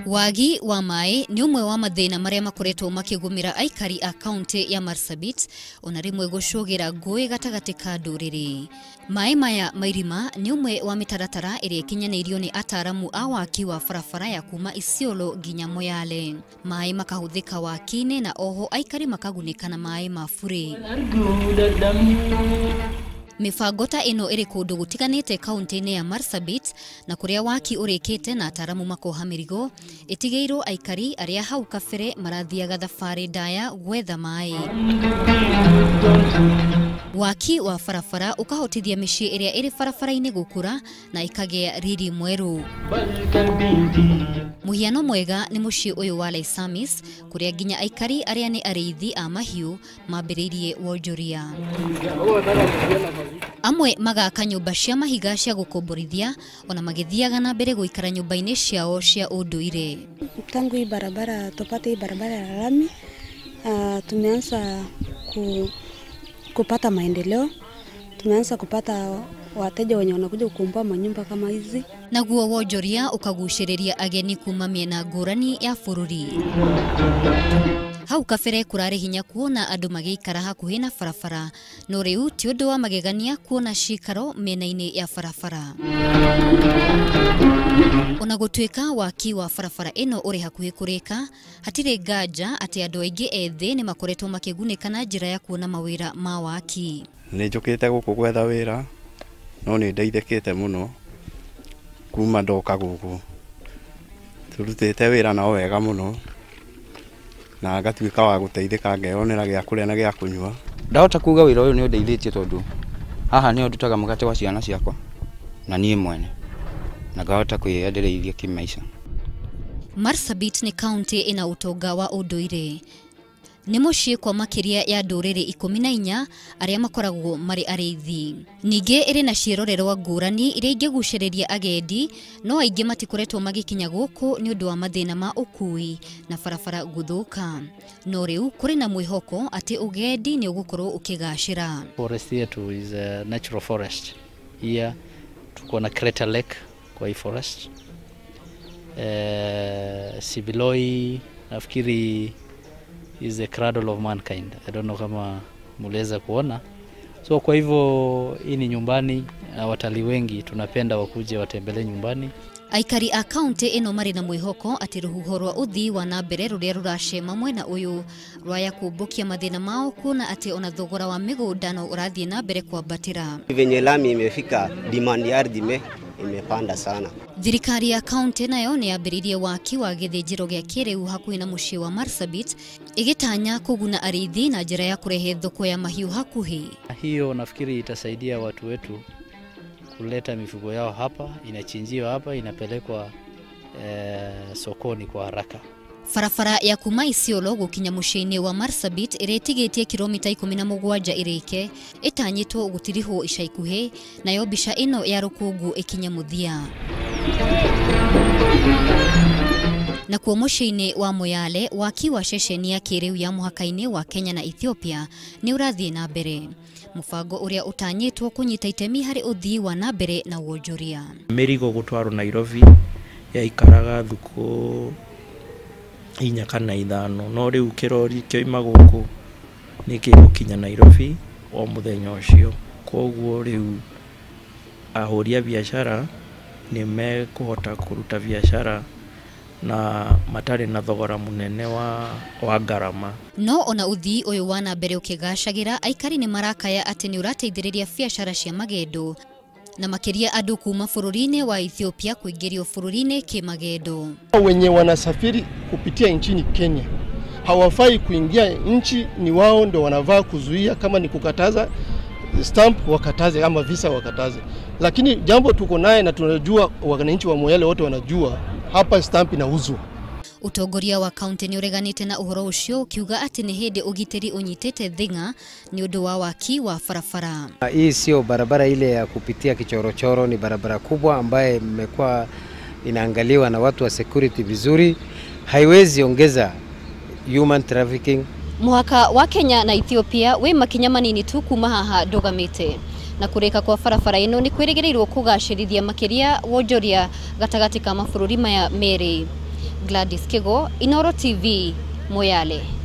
Wagi wa maĩ nĩ ũmwe wa mathĩna marĩa makoretwo makĩgũmĩra aikari a kaunti ya Marsabit, ona rĩmwe gũcũgĩra ngũĩ gatagatĩ ka ndũrĩrĩ. Maĩ maya ma irima nĩ ũmwe wa mĩtaratara ĩrĩa ĩkinyanĩirio nĩ ataaramu a waki wa barabara ya kuma Isiolo nginya Moyale. Maĩ makahũthĩka waki-inĩ na oho aikari makagunĩka na maĩ ma burĩ. Mĩbango ta ĩno ĩrĩ kũndũ gũtiganĩte kaunti-inĩ ya Marsabit na kũrĩa waki ũrĩkĩte na ataaramu makoha mĩrigo ĩtigĩirwo aikari arĩa hau kabere marathiaga thabarĩ ndaya gwetha maĩ. Waki wa barabara ũkahotithia mĩciĩ ĩrĩa ĩrĩ barabara-inĩ gũkũra na ĩkagĩa riri mwerũ. Mũhiano mwega nĩ mũciĩ ũyũ wa Laisamis kũrĩa nginya aikari arĩa nĩ arĩithi a mahiũ mambĩrĩirie wonjoria. Amwe magaka nyũmba cia mahiga cia gũkomborithia ona magĩthiaga na mbere gũikara nyũmba-inĩ ciao cia ũndũire. Tangu hii barabara tupate hii barabara ya lami, tumeanza kupata maendeleo, tumeanza kupata wateja wenye wanakuja kukomboa manyumba kama hizi. Naguo wonjoria ukagucĩrĩria ageni kuma mĩena ngũrani ya bũrũri. Hau kabere kũrarĩ hinya kuona andũ magĩikara hakuhĩ na barabara, no rĩu ti ũndũ wa magegania kuona cikaro mĩena-inĩ ya barabara. Ona gũtuĩka waki wa barabara ĩno ũrĩ hakuhĩ kũrĩka, hatirĩ nganja atĩ andũ aingĩ ethĩ nĩ makoretwo makĩgunĩka na njĩra ya kuona mawĩra ma waki. Nĩ njũkĩte gũkũ gwetha wĩra, no nĩ ndeithĩkĩte mũno kuma ndoka gũkũ. Tũrutĩte wĩra nao wega mũno na ngatuĩka wa gũteithĩka ngeyonera gĩa kũrĩa na gĩa kũnyua. Ndahota kuga wĩra ũyũ nĩ ũndeithĩtie tondũ haha nĩho ndutaga mũgate wa ciana ciakwa na niĩ mwene, na ngahota kwĩendereithia kĩmaica. Marsabit nĩ kaunti ĩna ũtonga wa ũndũire. Nĩ mũciĩ kwa makĩria ya ndũrĩrĩ 14 arĩa makoragwo marĩ arĩithi. Ningĩ ĩrĩ na ciĩrorerwa ngũrani iria ingĩgucĩrĩria agendi, no aingĩ matikoretwo magĩkinya gũkũ nĩ ũndũ wa mathĩna ma ũkui na barabara gũthũka. No rĩu kũrĩ na mwĩhoko atĩ ũgendi nĩ ũgũkorwo ũkĩgacĩra. Forest yetu is a natural forest. Here tuko na Crater Lake kwa hii forest. Sibiloi nafikiri is the cradle of mankind. I don't know kama muliweza kuona. So kwa hivyo hii ni nyumbani, watalii wengi tunapenda wakuje watembelee nyumbani. Aikari a kaunti ĩno marĩ na mwĩhoko atĩ rũhuho rwa ũthii wa na mbere rũrĩa rũracema mwena ũyũ rwaya kũmbũkia mathĩna mao, kuona atĩ ona thogora wa mĩgũnda no ũrathiĩ na mbere kwambatĩra. Venye lami imefika, demand ya ardhi imepanda sana. Thirikari ya kaunti nayo nĩ yambĩrĩirie waki wa gĩthĩnjĩro gĩa kĩrĩu hakuhĩ na mũciĩ wa Marsabit, ĩgĩtanya kũguna arĩithi na njĩra ya kũrehe thoko ya mahiũ hakuhĩ. Hiyo nafikiri itasaidia watu wetu kuleta mifugo yao hapa, inachinjiwa hapa, inapelekwa sokoni kwa haraka. Barabara ya kuma Isiolo gũkinya mũciĩ-inĩ wa Marsabit ĩrĩa ĩtigĩtie kilomita 17 ĩrĩke ĩtanyĩtwo gũtirihwo ica ikuhĩ, nayo mbica ĩno ya rũkũngũ ĩkinye mũthia. Nakuo mũciĩ-inĩ wa Moyale, waki wa ceceni ya kĩrĩu ya mũhaka-inĩ wa Kenya na Ethiopia nĩ ũrathiĩ na mbere, mũbango ũrĩa ũtanyĩtwo kũnyita itemi harĩ ũthii wa na mbere na wonjoria. Mĩrigo gũtwarwo Nairobi yaikaraga thikũ 4 kana 5, no rĩu kĩrori kĩoima gũkũ nĩ gĩgũkinya Nairobi o mũthenya ũcio. Koguo rĩu ahũri a biacara nĩ mekũhota kũruta biacara na matarĩ na thogora mũnene wa ngarama. No ona ũthii ũyũ wa na mbere ũkĩgacagĩra, aikari nĩ marakaya atĩ nĩ ũrateithĩrĩria biacara cia magendo na makĩria andũ kuma bũrũri-inĩ wa Ethiopia kuingĩrio bũrũri-inĩ kĩmagendo. Wenye wanasafiri kupitia nchini Kenya hawafai kuingia nchi, ni wao ndo wanavaa kuzuia, kama ni kukataza stamp wakataze ama visa wakataze. Lakini jambo tuko naye na tunajua wananchi wa Moyale wote wanajua hapa stamp inauzwa. Utongoria wa kaunti nĩ ũreganĩte na ũhoro ũcio ukiuga atĩ nĩ hĩndĩ ũgitĩri ũnyitĩte thing'a nĩ ũndũ wa waki wa barabara. Hii sio barabara ile ya kupitia kichorochoro, ni barabara kubwa ambaye imekuwa inaangaliwa na watu wa security vizuri, haiwezi ongeza human trafficking. Mũhaka wa Kenya na Ethiopia wĩ makinya manini tu kuma haha ndũgamĩte. na kurika kwa barabara ino ni kwirigirirwo kugacirithia makiria wonjoria gatagati ka mabũrũri maya merĩ. Gladys Kigo, Inoro TV, Moyale.